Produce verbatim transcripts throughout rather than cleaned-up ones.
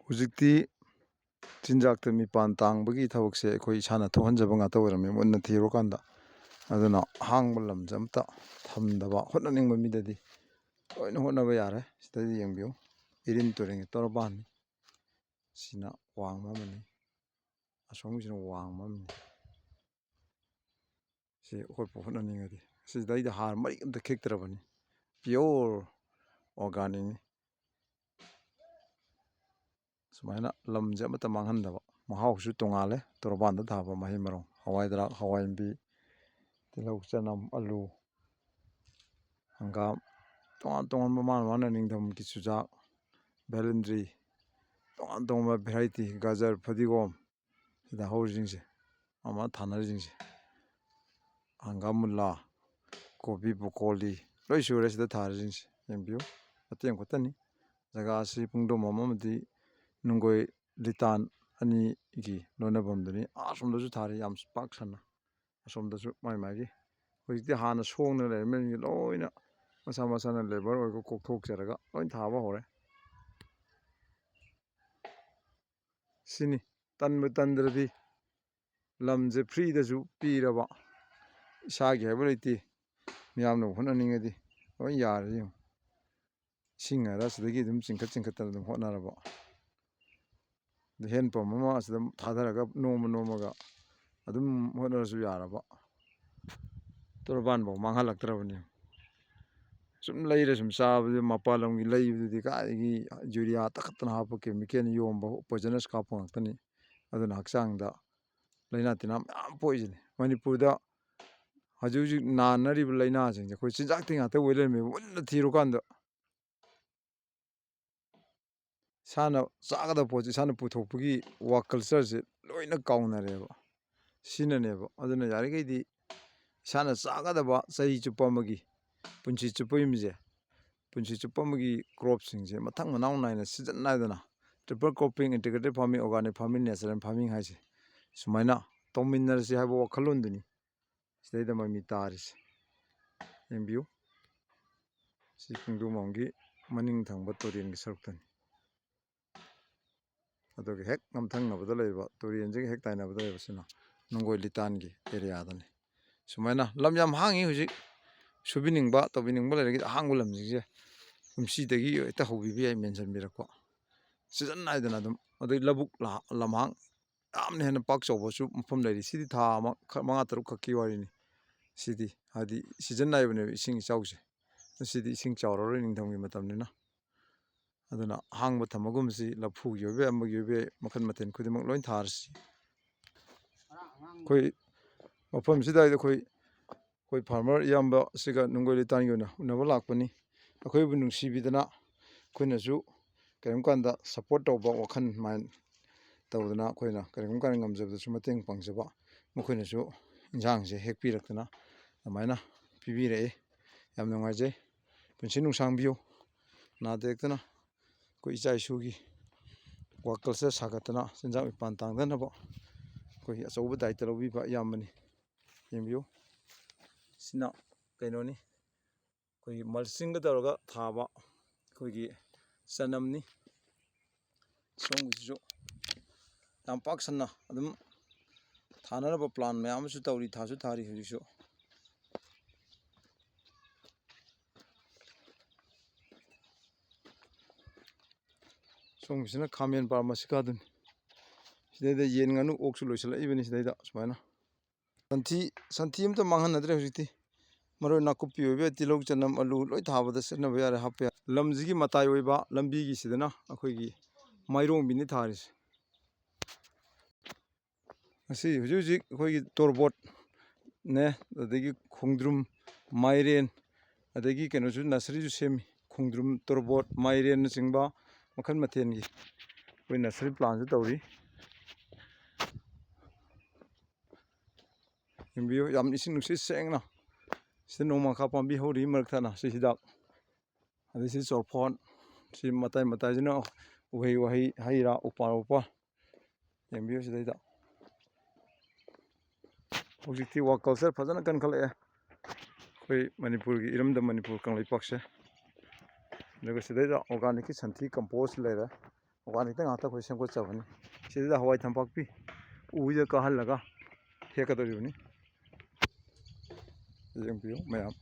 ꯍꯧꯖꯤꯛꯇꯤ ꯆꯤꯟꯖꯥꯛꯇ ꯃꯤꯄꯥꯟ ꯇꯥꯡꯕꯒꯤ ꯊꯕꯛꯁꯦ ꯑꯩꯈꯣꯏ ꯏꯁꯥꯅ ꯊꯣꯛꯍꯟꯖꯕ ꯉꯥꯛꯇ ꯑꯣꯏꯔꯝꯃꯤ, ꯃꯨꯟꯅ ꯊꯤꯔꯨꯀꯥꯟꯗ꯫ ꯑꯗꯨꯅ ꯑꯍꯥꯡꯕ ꯂꯝꯁꯦ ꯑꯝꯇ ꯊꯝꯗꯕ, ꯍꯣꯠꯅꯅꯤꯡꯕ ꯃꯤꯗꯗꯤ ꯂꯣꯏꯅ ꯍꯣꯠꯅꯕ ꯌꯥꯔꯦ꯫ ꯁꯤꯗꯗꯤ ꯌꯦꯡꯕꯤꯌꯨ, ꯏꯔꯤꯟ ꯇꯨꯔꯦꯟꯒꯤ ꯇꯣꯔꯕꯥꯟꯅꯤ꯫ ꯁꯤꯅ ꯋꯥꯡꯕ ꯑꯃꯅꯤ, ꯑꯁꯣꯝꯒꯤꯁꯤꯅ ꯋꯥꯡꯕ ꯑꯃꯅꯤ꯫ ꯁꯤ ꯍꯣꯠꯄꯨ ꯍꯣꯠꯅꯅꯤꯡꯉꯗꯤ꯫ ꯁꯤꯗꯩꯗ ꯍꯥꯔ ꯃꯔꯤꯛ ꯑꯝꯇ ꯈꯤꯛꯇ꯭ꯔꯕꯅꯤ, pure organicꯅꯤ꯫ ꯁꯨꯃꯥꯏꯅ ꯂꯝꯁꯦ ꯑꯃꯠꯇ ꯃꯥꯡꯍꯟꯗꯕ, ꯃꯍꯥꯎꯁꯨ ꯇꯣꯉꯥꯜꯂꯦ꯫ ꯇꯣꯔꯕꯥꯟꯗ ꯊꯥꯕ ꯃꯍꯩ ꯃꯔꯣꯡ, ꯍꯋꯥꯏ ꯊꯔꯥꯛ, ꯍꯋꯥꯏ ꯃꯨꯕꯤ, ꯇꯤꯜꯍꯧ, ꯆꯅꯝ, ꯑꯂꯨ, ꯍꯪꯒꯥꯝ, ꯇꯣꯉꯥꯟ ꯇꯣꯉꯥꯟꯕ ꯃꯥꯅ ꯃꯥꯅ ꯅꯤꯡꯊꯝꯒꯤ ꯆꯨꯖꯥꯛ, ꯕꯦꯂꯦꯟꯗ꯭ꯔꯤ, ꯇꯣꯉꯥꯟ ꯇꯣꯉꯥꯟꯕ variety, ꯒꯖꯔ, ꯐꯗꯤꯒꯣꯝ, ꯁꯤꯗ ꯍꯧꯔꯤꯁꯤꯡꯁꯦ, ꯑꯃ ꯊꯥꯅꯔꯤꯁꯤꯡꯁꯦ, ꯍꯪꯒꯥꯝ ꯃꯨꯂꯥ, ꯀꯣꯕꯤ, ꯕ꯭ꯔꯣꯀꯣꯂꯤ, ꯂꯣꯏ ꯁꯨꯔꯦ ꯁꯤꯗ ꯊꯥꯔꯤꯁꯤꯡꯁꯦ꯫ ꯌꯦꯡꯕꯤꯌꯨ, ꯃꯇꯦꯛ ꯑꯃꯈꯛꯇꯅꯤ꯫ ꯖꯒꯥ ꯑꯁꯤ ꯄꯨꯡꯗꯣꯝꯕꯝ ꯑꯃꯗꯤ ꯅꯨꯡꯒꯣꯏ ꯂꯤꯇꯥꯟ ꯑꯅꯤꯒꯤ ꯂꯣꯟꯅꯐꯝꯗꯨꯅꯤ꯫ ꯑꯥ ꯑꯁꯣꯝꯗꯁꯨ ꯊꯥꯔꯤ, ꯌꯥꯝ ꯄꯥꯛ ꯁꯟꯅ꯫ ꯑꯁꯣꯝꯗꯁꯨ ꯃꯥꯏ ꯃꯥꯏꯒꯤ꯫ ꯍꯧꯖꯤꯛꯇꯤ ꯍꯥꯟꯅ ꯁꯣꯡꯅ ꯂꯩꯔꯝꯃꯤꯁꯤꯡꯁꯦ ꯂꯣꯏꯅ ꯃꯁꯥ ꯃꯁꯥꯅ labour ꯑꯣꯏꯔꯒ ꯀꯣꯛꯊꯣꯛꯆꯔꯒ ꯂꯣꯏ ꯊꯥꯕ ꯍꯧꯔꯦ꯫ ꯁꯤꯅꯤ, ꯇꯟꯕꯨ ꯇꯟꯗ꯭ꯔꯗꯤ ꯂꯝꯁꯦ freeꯗꯁꯨ ꯄꯤꯔꯕ, ꯏꯁꯥꯒꯤ ꯍꯥꯏꯕ ꯂꯩꯇꯦ, ꯃꯤꯌꯥꯝꯅ ꯍꯣꯠꯅꯅꯤꯡꯉꯗꯤ ꯂꯣꯏ ꯌꯥꯔꯦ꯫ ꯌꯦꯡꯉꯨ, ꯏꯁꯤꯡ ꯍꯥꯏꯔ ꯁꯤꯗꯒꯤ ꯑꯗꯨꯝ ꯆꯤꯡꯈꯠ ꯆꯤꯡꯈꯠꯇꯅ ꯑꯗꯨꯝ ꯍꯣꯠꯅꯔꯕ꯫ ꯑꯗ hand pump ꯑꯃ ꯑꯁꯤꯗ ꯊꯥꯗꯔꯒ ꯅꯣꯝꯃ ꯅꯣꯝꯃꯒ ꯑꯗꯨꯝ ꯍꯣꯠꯅꯔꯁꯨ ꯌꯥꯔꯕ꯫ ꯇꯣꯔꯕꯥꯟꯐꯥꯎ ꯃꯥꯡꯍꯜꯂꯛꯇ꯭ꯔꯕꯅꯤ꯫ ꯁꯨꯝ ꯂꯩꯔ ꯁꯨꯝ ꯆꯥꯕꯗꯨ, ꯃꯄꯥꯟ ꯂꯝꯒꯤ ꯂꯩꯕꯗꯨꯗꯤ ꯀꯥꯏꯗꯒꯤ urea ꯇꯛꯈꯠꯇꯅ ꯍꯥꯞꯄ, chemical ꯌꯣꯝꯕ, poisonous ꯀꯥꯞꯄ ꯉꯥꯛꯇꯅꯤ꯫ ꯑꯗꯨꯅ ꯍꯛꯆꯥꯡꯗ ꯂꯥꯏꯅꯥ ꯇꯤꯟꯅꯥ ꯃꯌꯥꯝ ꯄꯣꯛꯏꯁꯤꯅꯤ꯫ ꯃꯅꯤꯄꯨꯔꯗ ꯍꯧꯖꯤꯛ ꯍꯧꯖꯤꯛ ꯅꯥꯅꯔꯤꯕ ꯂꯥꯏꯅꯥꯁꯤꯡꯁꯦ ꯑꯩꯈꯣꯏ ꯆꯤꯟꯖꯥꯛꯇꯒꯤ ꯉꯥꯛꯇ ꯑꯣꯏ ꯂꯩꯔꯝꯃꯦꯕ꯫ ꯃꯨꯟꯅ ꯊꯤꯔꯨꯀꯥꯟꯗ ꯏꯁꯥꯅ ꯆꯥꯒꯗꯕ ꯄꯣꯠꯁꯦ ꯏꯁꯥꯅ ꯄꯨꯊꯣꯛꯄꯒꯤ work cultureꯁꯦ ꯂꯣꯏꯅ ꯀꯥꯎꯅꯔꯦꯕ꯫ ꯁꯤꯅꯅꯦꯕ꯫ ꯑꯗꯨꯅ ꯌꯥꯔꯤꯈꯩꯗꯤ ꯏꯁꯥꯅ ꯆꯥꯒꯗꯕ ꯆꯍꯤ ꯆꯨꯞꯄ ꯑꯃꯒꯤ, ꯄꯨꯟꯁꯤ ꯆꯨꯞꯄ ꯑꯃꯁꯦ, ꯄꯨꯟꯁꯤ ꯆꯨꯞꯄ ꯑꯃꯒꯤ cropꯁꯤꯡꯁꯦ ꯃꯊꯪ ꯃꯅꯥꯎ ꯅꯥꯏꯅ season ꯅꯥꯏꯗꯅ triple cropping, integrated farming, organic farming, natural farming ꯍꯥꯏꯁꯦ ꯁꯨꯃꯥꯏꯅ ꯇꯧꯃꯤꯟꯅꯔꯁꯤ ꯍꯥꯏꯕ ꯋꯥꯈꯜꯂꯣꯟꯗꯨꯅꯤ ꯁꯤꯗꯩꯗ ꯃꯃꯤ ꯇꯥꯔꯤꯁꯦ꯫ ꯌꯦꯡꯕꯤꯌꯨ, ꯁꯤ ꯄꯨꯡꯗꯣꯝꯕꯝꯒꯤ ꯃꯅꯤꯡ ꯊꯪꯕ ꯇꯨꯔꯦꯟꯒꯤ ꯁꯔꯨꯛꯇꯅꯤ꯫ ꯑꯗꯨꯒ ꯍꯦꯛ ꯉꯝꯊꯪꯅꯕꯗ ꯂꯩꯔꯤꯕ, ꯇꯨꯔꯦꯟꯁꯤꯒ ꯍꯦꯛ ꯇꯥꯏꯅꯕꯗ ꯂꯩꯔꯤꯕꯁꯤꯅ ꯅꯨꯡꯒꯣꯏ ꯂꯤꯇꯥꯟꯒꯤ ꯑꯦꯔꯤꯌꯥꯗꯅꯤ꯫ ꯁꯨꯃꯥꯏꯅ ꯂꯝ ꯌꯥꯝ ꯍꯥꯡꯉꯤ ꯍꯧꯖꯤꯛ꯫ ꯁꯨꯕꯤꯅꯤꯡꯕ ꯇꯧꯕꯤꯅꯤꯡꯕ ꯂꯩꯔꯒꯗꯤ ꯑꯍꯥꯡꯕ ꯂꯝꯁꯤꯡꯁꯦ ꯀꯨꯝꯁꯤꯗꯒꯤ ꯍꯦꯛꯇ ꯍꯧꯕꯤꯕ ꯌꯥꯏ, ꯃꯦꯟꯁꯤꯟꯕꯤꯔꯛꯄ꯫ ꯁꯤꯖꯟ ꯅꯥꯏꯗꯅ ꯑꯗꯨꯝ꯫ ꯑꯗꯩ ꯂꯧꯕꯨꯛ ꯂꯝꯍꯥꯡ ꯌꯥꯝꯅ ꯍꯦꯟꯅ ꯄꯥꯛ ꯆꯥꯎꯕꯁꯨ ꯃꯐꯝ ꯂꯩꯔꯤ꯫ ꯁꯤꯗꯤ ꯊꯥ ꯑꯃ, ꯈꯔ ꯃꯉꯥ ꯇꯔꯨꯛ ꯈꯛꯀꯤ ꯋꯥꯔꯤꯅꯤ꯫ ꯁꯤꯗꯤ ꯍꯥꯏꯗꯤ ꯁꯤꯖꯟ ꯅꯥꯏꯕꯅꯦꯕ ꯏꯁꯤꯡ ꯏꯆꯥꯎꯁꯦ꯫ ꯁꯤꯗꯤ ꯏꯁꯤꯡ ꯆꯥꯎꯔꯔꯣꯏ ꯅꯤꯡꯊꯝꯒꯤ ꯃꯇꯝꯅꯤꯅ꯫ ꯑꯗꯨꯅ ꯑꯍꯥꯡꯕ ꯊꯝꯕꯒꯨꯝꯁꯤ, ꯂꯐꯨꯒꯤ ꯑꯣꯏꯕ ꯌꯥꯏ, ꯑꯃꯒꯤ ꯑꯣꯏꯕ ꯌꯥꯏ, ꯃꯈꯜ ꯃꯊꯦꯜ ꯈꯨꯗꯤꯡꯃꯛ ꯂꯣꯏ ꯊꯥꯔꯁꯤ꯫ ꯑꯩꯈꯣꯏ ꯃꯐꯝꯁꯤꯗ ꯑꯩꯈꯣꯏ, ꯑꯩꯈꯣꯏ ꯐꯥꯔꯃꯔ ꯏꯌꯥꯝꯕ ꯑꯁꯤꯒ ꯅꯨꯡꯒꯣꯏ ꯂꯤꯇꯥꯟꯒꯤ ꯑꯣꯏꯅ ꯎꯅꯕ ꯂꯥꯛꯄꯅꯤ꯫ ꯑꯩꯈꯣꯏꯕꯨ ꯅꯨꯡꯁꯤꯕꯤꯗꯅ ꯑꯩꯈꯣꯏꯅꯁꯨ ꯀꯔꯤꯒꯨꯝꯕ ꯀꯥꯟꯗ ꯁꯞꯄꯣꯔꯠ ꯇꯧꯕ ꯋꯥꯈꯜ ꯃꯥꯏꯟ ꯇꯧꯗꯅ ꯑꯩꯈꯣꯏꯅ ꯀꯔꯤꯒꯨꯝꯕ ꯀꯥꯟꯗ ꯉꯝꯖꯕꯗꯁꯨ ꯃꯇꯦꯡ ꯄꯥꯡꯖꯕ, ꯃꯈꯣꯏꯅꯁꯨ ꯏꯟꯁꯥꯡꯁꯦ ꯍꯦꯛꯄꯤꯔꯛꯇꯅ ꯑꯗꯨꯃꯥꯏꯅ ꯄꯤꯕꯤꯔꯛꯏ꯫ ꯌꯥꯝ ꯅꯨꯡꯉꯥꯏꯖꯩ꯫ ꯄꯨꯟꯁꯤ ꯅꯨꯡꯁꯥꯡꯕꯤꯌꯨ꯫ ꯅꯥꯗ ꯌꯦꯛꯇꯅ ꯑꯩꯈꯣꯏ ꯏꯆꯥ ꯏꯁꯨꯒꯤ ꯋꯥ ꯀꯜꯆꯔ ꯁꯥꯒꯠꯇꯅ ꯆꯤꯟꯖꯥꯛ ꯃꯤꯄꯥꯟ ꯇꯥꯡꯗꯅꯕ ꯑꯩꯈꯣꯏꯒꯤ ꯑꯆꯧꯕ ꯗꯥꯏꯇ ꯂꯧꯕꯤꯕ ꯏꯌꯥꯝꯕꯅꯤ꯫ ꯌꯦꯡꯕꯤꯌꯨ, ꯁꯤꯅ ꯀꯩꯅꯣꯅꯤ, ꯑꯩꯈꯣꯏꯒꯤ ꯃꯜꯆꯤꯡꯒ ꯇꯧꯔꯒ ꯊꯥꯕ ꯑꯩꯈꯣꯏꯒꯤ ꯆꯅꯝꯅꯤ꯫ ꯁꯣꯝꯒꯤꯁꯤꯁꯨ ꯌꯥꯝ ꯄꯥꯛ ꯁꯟꯅ ꯑꯗꯨꯝ ꯊꯥꯅꯅꯕ ꯄ꯭ꯂꯥꯟ ꯃꯌꯥꯝ ꯑꯃꯁꯨ ꯇꯧꯔꯤ, ꯊꯥꯁꯨ ꯊꯥꯔꯤ ꯍꯧꯖꯤꯛꯁꯨ꯫ ꯁꯣꯝꯒꯤꯁꯤꯅ ꯈꯥꯃꯦꯟ ꯄꯥꯔꯃꯁꯤꯀꯥꯗꯨꯅꯤ꯫ ꯁꯤꯗꯩꯗ ꯌꯦꯟ, ꯉꯥꯅꯨ, ꯑꯣꯛꯁꯨ ꯂꯣꯏꯁꯤꯜꯂꯛꯏꯕꯅꯤ ꯁꯤꯗꯩꯗ ꯁꯨꯃꯥꯏꯅ꯫ ꯁꯟꯊꯤ, ꯁꯟꯊꯤ ꯑꯝꯇ ꯃꯥꯡꯍꯟꯅꯗ꯭ꯔꯦ ꯍꯧꯖꯤꯛꯇꯤ꯫ ꯃꯔꯣꯏ ꯅꯥꯀꯨꯞꯄꯤ ꯑꯣꯏꯕ ꯌꯥꯏ, ꯇꯤꯜꯍꯧ, ꯆꯅꯝ, ꯑꯂꯨ ꯂꯣꯏ ꯊꯥꯕꯗ ꯁꯤꯖꯤꯟꯅꯕ ꯌꯥꯔꯦ, ꯍꯥꯞꯄ ꯌꯥꯔꯦ꯫ ꯂꯝꯁꯤꯒꯤ ꯃꯇꯥꯏ ꯑꯣꯏꯕ ꯂꯝꯕꯤꯒꯤꯁꯤꯗꯅ ꯑꯩꯈꯣꯏꯒꯤ ꯃꯥꯏꯔꯣꯡꯕꯤꯅꯤ ꯊꯥꯔꯤꯁꯦ꯫ ꯉꯁꯤ ꯍꯧꯖꯤꯛ ꯍꯧꯖꯤꯛ ꯑꯩꯈꯣꯏꯒꯤ ꯇꯣꯔꯕꯣꯠꯅꯦ, ꯑꯗꯒꯤ ꯈꯣꯡꯗ꯭ꯔꯨꯝ, ꯃꯥꯏꯔꯦꯟ, ꯑꯗꯒꯤ ꯀꯩꯅꯣꯁꯨ, ꯅꯁꯔꯤꯁꯨ ꯁꯦꯝꯃꯤ꯫ ꯈꯣꯡꯗ꯭ꯔꯨꯝ, ꯇꯣꯔꯕꯣꯠ, ꯃꯥꯏꯔꯦꯟꯅꯆꯤꯡꯕ ꯃꯈꯜ ꯃꯊꯦꯜꯒꯤ ꯑꯩꯈꯣꯏ ꯅꯁꯔꯤ ꯄ꯭ꯂꯥꯟꯁꯨ ꯇꯧꯔꯤ꯫ ꯌꯦꯡꯕꯤꯌꯨ, ꯌꯥꯝ ꯏꯁꯤꯡ ꯅꯨꯡꯁꯤꯠ ꯁꯦꯡꯅ꯫ ꯁꯤꯗ ꯅꯣꯡꯃꯥꯡꯈꯥ ꯄꯥꯝꯕꯤ ꯍꯧꯔꯤ ꯃꯔꯛ ꯊꯠꯅ꯫ ꯁꯤ ꯍꯤꯗꯥꯛ꯫ ꯑꯗꯩ ꯁꯤ ꯆꯣꯔꯐꯣꯟ꯫ ꯁꯤ ꯃꯇꯥꯏ ꯃꯇꯥꯏꯁꯤꯅ ꯎꯍꯩ ꯋꯥꯍꯩ, ꯍꯩ ꯔꯥ, ꯎꯄꯥꯜ ꯋꯥꯄꯥꯜ꯫ ꯌꯦꯡꯕꯤꯌꯨ ꯁꯤꯗꯩꯗ꯫ ꯍꯧꯖꯤꯛꯇꯤ ꯋꯥ ꯀꯜꯆꯔ ꯐꯖꯅ ꯀꯟꯈꯠꯂꯛꯑꯦ ꯑꯩꯈꯣꯏ ꯃꯅꯤꯄꯨꯔꯒꯤ ꯏꯔꯝꯗꯝ ꯃꯅꯤꯄꯨꯔ ꯀꯪꯂꯩꯄꯥꯛꯁꯦ꯫ ꯑꯗꯨꯒ ꯁꯤꯗꯩꯗ ꯑꯣꯔꯒꯥꯅꯤꯛꯀꯤ ꯁꯟꯊꯤ ꯀꯝꯄꯣꯁ ꯂꯩꯔꯦ꯫ organicꯇ ꯉꯥꯛꯇ ꯑꯩꯈꯣꯏ ꯁꯦꯝꯒꯠꯆꯕꯅꯤ꯫ ꯁꯤꯗ ꯍꯋꯥꯏ ꯊꯝꯄꯥꯛꯄꯤ ꯎꯁꯤꯗ ꯀꯥꯍꯜꯂꯒ ꯍꯦꯛꯀꯗꯧꯔꯤꯕꯅꯤ꯫ ꯌꯦꯡꯕꯤꯌꯨ ꯃꯌꯥꯝ꯫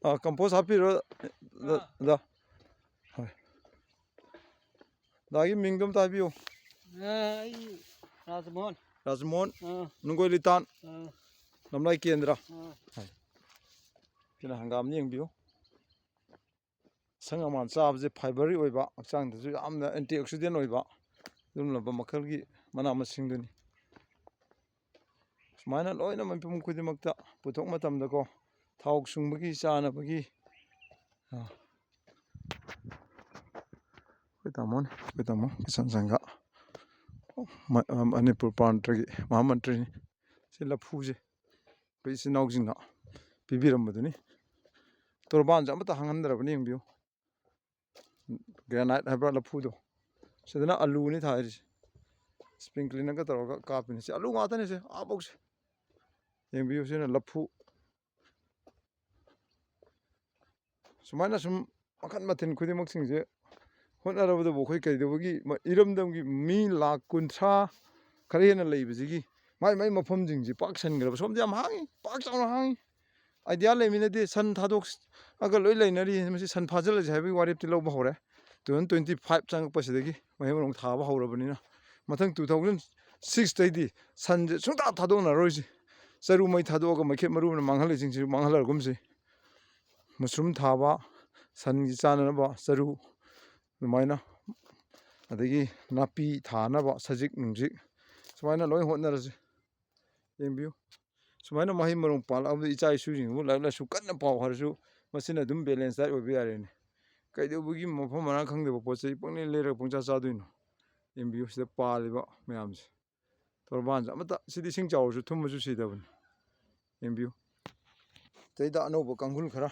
ꯑꯥ, compost ꯍꯥꯞꯄꯤꯔꯣ, ꯑꯥ꯫ ꯗꯥ? ꯍꯣꯏ꯫ ꯗꯥꯒꯤ ꯃꯤꯡꯗꯣ ꯑꯝꯇ ꯍꯥꯏꯕꯤꯌꯨ꯫ ꯑꯥ, ꯑꯩ ꯔꯥꯖꯃꯣꯍꯟ꯫ ꯔꯥꯖꯃꯣꯍꯟ, ꯑꯥ꯫ ꯅꯨꯡꯒꯣꯏ ꯂꯤꯇꯥꯟ, ꯑꯥ꯫ ꯂꯝꯂꯥꯏ ꯀꯦꯟꯗ꯭ꯔ꯫ ꯑꯥ꯫ ꯍꯣꯏ꯫ ꯁꯤꯅ ꯍꯪꯒꯥꯝꯅꯤ, ꯌꯦꯡꯕꯤꯌꯨ꯫ ꯑꯁꯪ ꯑꯃꯥꯟ ꯆꯥꯕꯁꯦ fiberꯔꯤ ꯑꯣꯏꯕ, ꯍꯛꯆꯥꯡꯗꯁꯨ ꯌꯥꯝꯅ antioxidant ꯑꯣꯏꯕ, ꯑꯗꯨꯒꯨꯝꯂꯕ ꯃꯈꯜꯒꯤ ꯃꯅꯥ ꯃꯁꯤꯡꯗꯨꯅꯤ꯫ ꯁꯨꯃꯥꯏꯅ ꯂꯣꯏꯅ ꯃꯤꯄꯨꯝ ꯈꯨꯗꯤꯡꯃꯛꯇ ꯄꯨꯊꯣꯛ ꯃꯇꯝꯗꯀꯣ, ꯊꯥꯎ ꯁꯨꯡꯕꯒꯤ, ꯆꯥꯅꯕꯒꯤ, ꯑꯥ, ꯑꯩꯈꯣꯏ ꯇꯥꯃꯣꯅꯤ, ꯑꯩꯈꯣꯏ ꯇꯥꯃꯣ ꯀꯤꯁꯟ ꯁꯪꯒ, ꯃ-, ꯃꯅꯤꯄꯨꯔ ꯄ꯭ꯔꯥꯟꯇꯒꯤ ꯃꯍꯥꯃꯟꯇ꯭ꯔꯤꯅꯤ꯫ ꯁꯤ ꯂꯐꯨꯁꯦ ꯑꯩꯈꯣꯏ ꯏꯆꯤꯟ ꯏꯅꯥꯎꯁꯤꯡꯅ ꯄꯤꯕꯤꯔꯝꯕꯗꯨꯅꯤ꯫ ꯇꯣꯔꯕꯥꯟꯁꯦ ꯑꯃꯠꯇ ꯍꯥꯡꯍꯟꯗ꯭ꯔꯕꯅꯤ, ꯌꯦꯡꯕꯤꯌꯨ꯫ Granite ꯍꯥꯏꯕ꯭ꯔꯥ ꯂꯐꯨꯗꯣ, ꯁꯤꯗꯅ ꯑꯂꯨꯅꯤ ꯊꯥꯔꯤꯁꯦ꯫ Sprinklerꯅꯒ ꯇꯧꯔꯒ ꯀꯥꯞꯄꯤꯅꯤ꯫ ꯁꯤ ꯑꯂꯨ ꯉꯥꯛꯇꯅꯤ ꯁꯦ, ꯑꯥꯐꯧꯁꯦ꯫ ꯌꯦꯡꯕꯤꯌꯨ, ꯁꯤꯅ ꯂꯐꯨ꯫ ꯁꯨꯃꯥꯏꯅ ꯁꯨꯝ ꯃꯈꯟ ꯃꯊꯦꯜ ꯈꯨꯗꯤꯡꯃꯛꯁꯤꯡꯁꯦ ꯍꯣꯠꯅꯔꯕꯗꯕꯨ ꯑꯩꯈꯣꯏ ꯀꯩꯗꯧꯕꯒꯤ ꯃ-, ꯏꯔꯝꯗꯝꯒꯤ ꯃꯤ ꯂꯥꯈ ꯀꯨꯟꯊ꯭ꯔꯥ ꯈꯔ ꯍꯦꯟꯅ ꯂꯩꯕꯁꯤꯒꯤ ꯃꯥꯏ ꯃꯥꯏ ꯃꯐꯝꯁꯤꯡꯁꯤ ꯄꯥꯛ ꯁꯟꯈ꯭ꯔꯕ꯫ ꯁꯣꯝꯗ ꯌꯥꯝ ꯍꯥꯡꯉꯤ, ꯄꯥꯛ ꯆꯥꯎꯅ ꯍꯥꯡꯉꯤ꯫ Idea ꯂꯩꯃꯤꯟꯅꯗꯦ, ꯁꯟ ꯊꯥꯗꯣꯛꯑꯒ ꯂꯣꯏ ꯂꯩꯅꯔꯤ꯫ ꯃꯁꯤ ꯁꯟ ꯐꯥꯖꯤꯜꯂꯁꯤ ꯍꯥꯏꯕꯒꯤ ꯋꯥꯔꯦꯞꯇꯤ ꯂꯧꯕ ꯍꯧꯔꯦ꯫ Two thousand twenty five ꯆꯪꯉꯛꯄꯁꯤꯗꯒꯤ ꯃꯍꯩ ꯃꯔꯣꯡ ꯊꯥꯕ ꯍꯧꯔꯕꯅꯤꯅ, ꯃꯊꯪ two thousand sixꯇꯩꯗꯤ ꯁꯟꯁꯦ ꯁꯨꯡꯊꯥ ꯊꯥꯗꯣꯛꯅꯔꯣꯏꯁꯤ꯫ ꯆꯔꯨ ꯃꯩ ꯊꯥꯗꯣꯛꯑꯒ ꯃꯩꯈꯦꯠ ꯃꯔꯨꯅ ꯃꯥꯡꯍꯜꯂꯤꯁꯤꯡꯁꯤ ꯃꯥꯡꯍꯜꯂꯔꯒꯨꯝꯁꯤ꯫ ꯃꯁꯔꯨꯝ ꯊꯥꯕ, ꯁꯟꯒꯤ ꯆꯥꯅꯅꯕ ꯆꯔꯨ, ꯑꯗꯨꯃꯥꯏꯅ, ꯑꯗꯒꯤ ꯅꯥꯄꯤ ꯊꯥꯅꯕ ꯁꯖꯤꯛ ꯅꯨꯡꯖꯤꯛ, ꯁꯨꯃꯥꯏꯅ ꯂꯣꯏ ꯍꯣꯠꯅꯔꯁꯤ꯫ ꯌꯦꯡꯕꯤꯌꯨ, ꯁꯨꯃꯥꯏꯅ ꯃꯍꯩ ꯃꯔꯣꯡ ꯄꯥꯜꯂꯛꯑꯕꯗ ꯏꯆꯥ ꯏꯁꯨꯁꯤꯡꯕꯨ ꯂꯥꯏꯔꯤꯛ ꯂꯥꯏꯁꯨ ꯀꯟꯅ ꯄꯥꯎ ꯍꯥꯏꯔꯁꯨ, ꯃꯁꯤꯅ ꯑꯗꯨꯝ balance diet ꯑꯣꯏꯕ ꯌꯥꯔꯦꯅꯦ꯫ ꯀꯩꯗꯧꯕꯒꯤ ꯃꯐꯝ ꯃꯔꯥꯡ ꯈꯪꯗꯕ ꯄꯣꯠ ꯆꯩ ꯄꯪꯂꯩ ꯂꯩꯔꯒ ꯄꯪꯆꯥ ꯆꯥꯗꯣꯏꯅꯣ? ꯌꯦꯡꯕꯤꯌꯨ, ꯁꯤꯗ ꯄꯥꯜꯂꯤꯕ ꯃꯌꯥꯝꯁꯦ꯫ ꯇꯣꯔꯕꯥꯟꯁꯦ ꯑꯃꯠꯇ, ꯁꯤꯗꯤ ꯏꯁꯤꯡ ꯆꯥꯎꯔꯁꯨ ꯊꯨꯝꯃꯁꯨ ꯁꯤꯗꯕꯅꯤ꯫ ꯌꯦꯡꯕꯤꯌꯨ꯫ ꯁꯤꯗꯩꯗ ꯑꯅꯧꯕ ꯀꯥꯡꯈꯨꯜ ꯈꯔ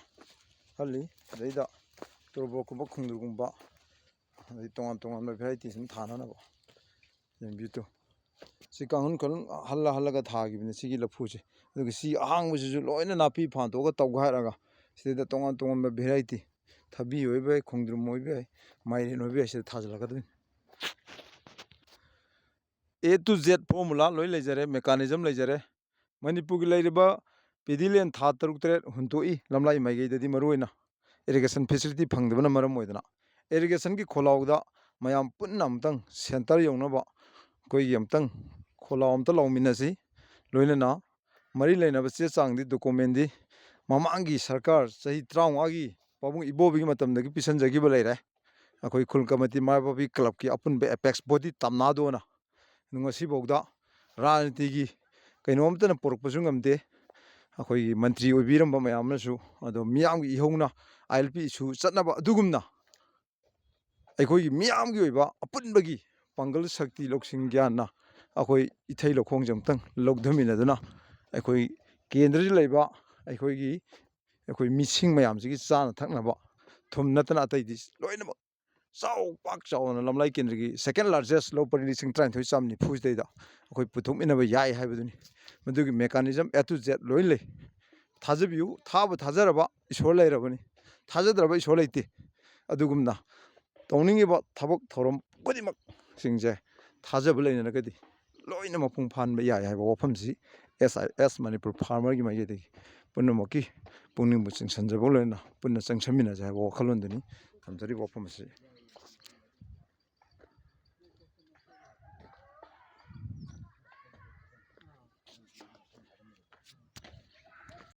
ꯍꯜꯂꯤ꯫ ꯁꯤꯗꯩꯗ ꯇꯣꯔꯕꯣꯠꯀꯨꯝꯕ, ꯈꯣꯡꯗ꯭ꯔꯨꯝꯒꯨꯝꯕ, ꯑꯗꯩ ꯇꯣꯉꯥꯟ ꯇꯣꯉꯥꯟꯕ variety ꯁꯨꯝ ꯊꯥꯅꯅꯕ꯫ ꯌꯦꯡꯕꯤꯌꯨ ꯇꯨ꯫ ꯁꯤ ꯀꯥꯡꯈꯨꯜ ꯀꯥꯡꯈꯨꯜ ꯍꯜꯂ ꯍꯜꯂꯒ ꯊꯥꯈꯤꯕꯅꯤ ꯁꯤꯒꯤ ꯂꯐꯨꯁꯦ꯫ ꯑꯗꯨꯒ ꯁꯤ ꯑꯍꯥꯡꯕꯁꯤꯁꯨ ꯂꯣꯏꯅ ꯅꯥꯄꯤ ꯐꯥꯟꯗꯣꯛꯑꯒ ꯇꯧꯒꯥꯏꯔꯒ ꯁꯤꯗꯩꯗ ꯇꯣꯉꯥꯟ ꯇꯣꯉꯥꯟꯕ variety, ꯊꯕꯤ ꯑꯣꯏꯕ ꯌꯥꯏ, ꯈꯣꯡꯗ꯭ꯔꯨꯝ ꯑꯣꯏꯕ ꯌꯥꯏ, ꯃꯥꯏꯔꯦꯟ ꯑꯣꯏꯕ ꯌꯥꯏ, ꯁꯤꯗ ꯊꯥꯖꯤꯜꯂꯛꯀꯗꯣꯏꯅꯤ꯫ A to Z formula ꯂꯣꯏ ꯂꯩꯖꯔꯦ, mechanism ꯂꯩꯖꯔꯦ꯫ ꯃꯅꯤꯄꯨꯔꯒꯤ ꯂꯩꯔꯤꯕ paddy land ꯊꯥ ꯇꯔꯨꯛ ꯇꯔꯦꯠ ꯍꯨꯟꯗꯣꯛꯏ, ꯂꯝꯂꯥꯏ ꯃꯥꯏꯀꯩꯗꯗꯤ ꯃꯔꯨꯑꯣꯏꯅ irrigation facility ꯐꯪꯗꯕꯅ ꯃꯔꯝ ꯑꯣꯏꯗꯅ꯫ Irrigation ꯒꯤ ꯈꯣꯜꯂꯥꯎꯗ ꯃꯌꯥꯝ ꯄꯨꯟꯅ ꯑꯃꯨꯛꯇꯪ centre ꯌꯧꯅꯕ ꯑꯩꯈꯣꯏꯒꯤ ꯑꯃꯨꯛꯇꯪ ꯈꯣꯜꯂꯥꯎ ꯑꯃꯇ ꯂꯥꯎꯃꯤꯟꯅꯁꯤ꯫ ꯂꯣꯏꯅꯅ ꯃꯔꯤ ꯂꯩꯅꯕ ꯆꯦ ꯆꯥꯡꯗꯤ, document ꯗꯤ ꯃꯃꯥꯡꯒꯤ ꯁꯔꯀꯥꯔ ꯆꯍꯤ ꯇꯔꯥꯃꯉꯥꯒꯤ ꯄꯥꯕꯨꯡ ꯏꯕꯣꯕꯤꯒꯤ ꯃꯇꯝꯗꯒꯤ ꯄꯤꯁꯟꯖꯈꯤꯕ ꯂꯩꯔꯦ꯫ ꯑꯩꯈꯣꯏ ꯈꯨꯜ ꯀꯃꯤꯇꯤ ꯃꯥꯏ ꯄꯥꯛꯄꯤ club ꯀꯤ ꯑꯄꯨꯟꯕ apex body ꯇꯝꯅꯥꯗꯣꯅ꯫ ꯉꯁꯤꯐꯥꯎꯗ ꯔꯥꯖꯅꯤꯇꯤꯒꯤ ꯀꯩꯅꯣꯝꯇꯅ ꯄꯨꯔꯛꯄꯁꯨ ꯉꯝꯗꯦ꯫ ꯑꯩꯈꯣꯏꯒꯤ ꯃꯟꯇ꯭ꯔꯤ ꯑꯣꯏꯕꯤꯔꯝꯕ ꯃꯌꯥꯝꯅꯁꯨ, ꯑꯗꯣ ꯃꯤꯌꯥꯝꯒꯤ ꯏꯍꯧꯅ I L P issue ꯆꯠꯅꯕ ꯑꯗꯨꯒꯨꯝꯅ ꯑꯩꯈꯣꯏꯒꯤ ꯃꯤꯌꯥꯝꯒꯤ ꯑꯣꯏꯕ ꯑꯄꯨꯟꯕꯒꯤ ꯄꯥꯡꯒꯜ ꯁꯛꯇꯤ ꯂꯧꯁꯤꯡ ꯒ꯭ꯌꯥꯟꯅ ꯑꯩꯈꯣꯏ ꯏꯊꯩ ꯂꯧꯈꯣꯡꯁꯦ ꯑꯃꯨꯛꯇꯪ ꯂꯧꯊꯃꯤꯟꯅꯗꯨꯅ ꯑꯩꯈꯣꯏ ꯀꯦꯟꯗ꯭ꯔꯗ ꯂꯩꯕ ꯑꯩꯈꯣꯏꯒꯤ, ꯑꯩꯈꯣꯏ ꯃꯤꯁꯤꯡ ꯃꯌꯥꯝꯁꯤꯒꯤ ꯆꯥꯅ ꯊꯛꯅꯕ ꯊꯨꯝ ꯅꯠꯇꯅ ꯑꯇꯩꯗꯤ ꯂꯣꯏꯅꯃꯛ ꯆꯥꯎ ꯄꯥꯛ ꯆꯥꯎꯅ ꯂꯝꯂꯥꯏ ꯀꯦꯟꯗ꯭ꯔꯒꯤ second largest ꯂꯧ ꯄꯔꯤ ꯂꯤꯁꯤꯡ ꯇꯔꯥꯅꯤꯊꯣꯏ ꯆꯥꯝ ꯅꯤꯐꯨꯁꯤꯗꯩꯗ ꯑꯩꯈꯣꯏ ꯄꯨꯊꯣꯛꯃꯤꯟꯅꯕ ꯌꯥꯏ ꯍꯥꯏꯕꯗꯨꯅꯤ꯫ ꯃꯗꯨꯒꯤ mechanism A to Z ꯂꯣꯏ ꯂꯩ꯫ ꯊꯥꯖꯕꯤꯌꯨ, ꯊꯥꯕꯨ ꯊꯥꯖꯔꯕ ꯏꯁꯣꯔ ꯂꯩꯔꯕꯅꯤ, ꯊꯥꯖꯗ꯭ꯔꯕ ꯏꯁꯣꯔ ꯂꯩꯇꯦ꯫ ꯑꯗꯨꯒꯨꯝꯅ ꯇꯧꯅꯤꯡꯉꯤꯕ ꯊꯕꯛ ꯊꯧꯔꯝ ꯈꯨꯗꯤꯡꯃꯛꯁꯤꯡꯁꯦ ꯊꯥꯖꯕ ꯂꯩꯅꯔꯒꯗꯤ ꯂꯣꯏꯅ ꯃꯄꯨꯡ ꯐꯥꯍꯟꯕ ꯌꯥꯏ ꯍꯥꯏꯕ ꯋꯥꯐꯝꯁꯤ S I S Manipur farmer ꯒꯤ ꯃꯥꯏꯀꯩꯗꯒꯤ ꯄꯨꯝꯅꯃꯛꯀꯤ ꯄꯨꯛꯅꯤꯡꯕꯨ ꯆꯤꯡꯁꯤꯟꯖꯕꯒ ꯂꯣꯏꯅꯅ ꯄꯨꯟꯅ ꯆꯪꯁꯤꯟꯃꯤꯟꯅꯁꯦ ꯍꯥꯏꯕ ꯋꯥꯈꯜꯂꯣꯟꯗꯨꯅꯤ ꯊꯝꯖꯔꯤꯕ ꯋꯥꯐꯝ ꯑꯁꯤ꯫